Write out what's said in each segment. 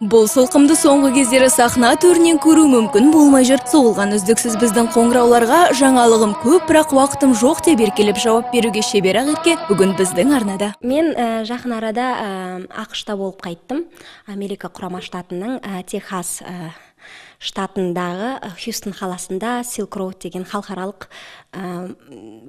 Бұл сылқымды соңғы кездері сахна төрінен көру мүмкін болмай жүр. Соғылған үздіксіз біздің қоңырауларға «Жаңалығым көп, бірақ уақытым жоқ» деп еркелеп жауап беруге шебер Ақерке бүгін біздің арнада. Мен жақын арада АҚШ-та болып қайттым. Америка Құрама Штатының Техас штатындағы Хьюстон қаласында Silk Road деген халықаралық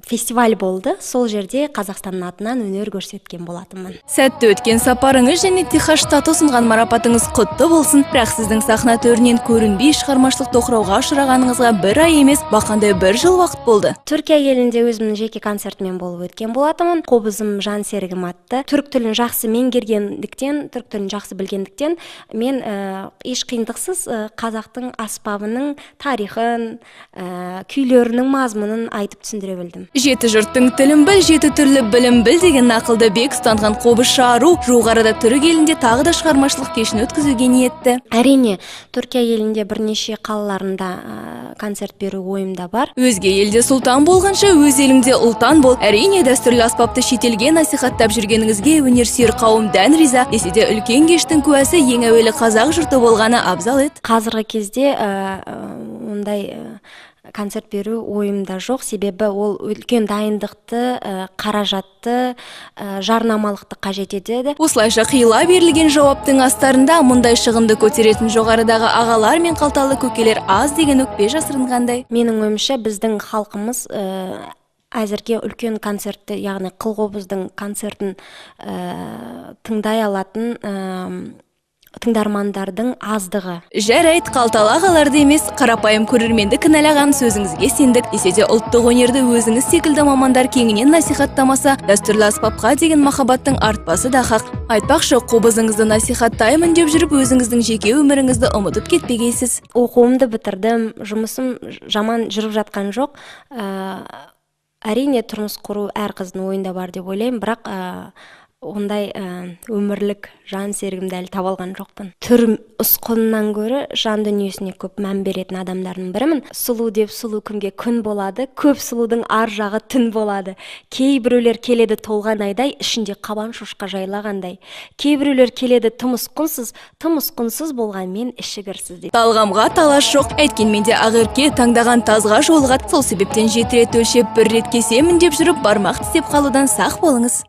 фестиваль болды. Сол жерде Қазақстанның атынан өнер көрсеткен болатынмын. Сәтті өткен сапарыңыз және Техас штаты ұсынған марапатыңыз құтты болсын. Бірақ сіздің сахна төрінен көрінбей, шығармашылық тоқырауға ұшырағаныңызға бір ай емес, бақандай бір жыл уақыт болды. Түркия елінде өзімнің жеке концертіммен болып өткен болатынмын. «Қобызым – жан серігім» атты. Түрік тілін жақсы меңгергендіктен, түрік тілін жақсы білгендіктен, мен еш қиындықсыз қазақтың аспабының тарихын, күйлерінің мазмұнын айтып түсіндіре білдім. «Жеті жұрттың тілін біл, жеті түрлі білім біл» деген нақылды бек ұстанған қобызшы ару жуық арада түрік елінде тағы да шығармашылық кешін өткізуге ниетті. Әрине, Түркия елінде бірнеше қалаларында концерт беру ойымда бар. Өзге елде сұлтан болғанша, өз еліңде ұлтан бол. Әрине, дәстүрлі аспапты шетелге насихаттап жүргеніңізге өнерсүйер қауым дән риза. Десе де, үлкен кештің куәсі ең әуелі қазақ жұрты болғаны абзал еді. Қазіргі кезде ондай концерт беру ойымда жоқ, себебі ол үлкен дайындықты, қаражатты, жарнамалықты қажет етеді. Осылайша қиыла берілген жауаптың астарында мұндай шығынды көтеретін жоғарыдағы ағалар мен қалталы көкелер аз деген өкпе жасырынғандай. Менің ойымша, біздің халқымыз әзірге үлкен концертті, яғни қылқобыздың концертін тыңдай алатын тыңдармандардың аздығы. Жарайды, қалталы ағаларды емес, қарапайым көрерменді кінәлаған сөзіңізге сендік. Десе де, ұлттық өнерді өзіңіз секілді мамандар кеңінен насихаттамаса, дәстүрлі аспапқа деген махаббаттың артпасы да хақ. Айтпақшы, қобызыңызды насихаттаймын деп жүріп, өзіңіздің жеке өміріңізді ұмытып кетпегейсіз. Оқуымды бітірдім, жұмысым жаман жүріп жатқан жоқ. Әрине, тұрмыс құру әр қыздың ойында бар деп ойлаймын, бірақ ондай өмірлік жан серігімді әлі таба алған жоқпын. Түр ұсқынынан гөрі жан дүниесіне көп мән беретін адамдардың бірімін. Сұлу деп сұлу күнге күн болады, көп сұлудың ар жағы түн болады. Кейбіреулер келеді толған айдай, ішінде қабан шошқа жайлағандай. Кейбіреулер келеді тым ұсқынсыз, тым ұсқынсыз болғанмен іші кірсіз дейді. Талғамға талас жоқ. Әйткенмен де Ақерке таңдаған тазға жолығады. Сол себептен жеті рет өлшеп, бір рет кесемін деп жүріп, бармақ тістеп қалудан сақ болыңыз.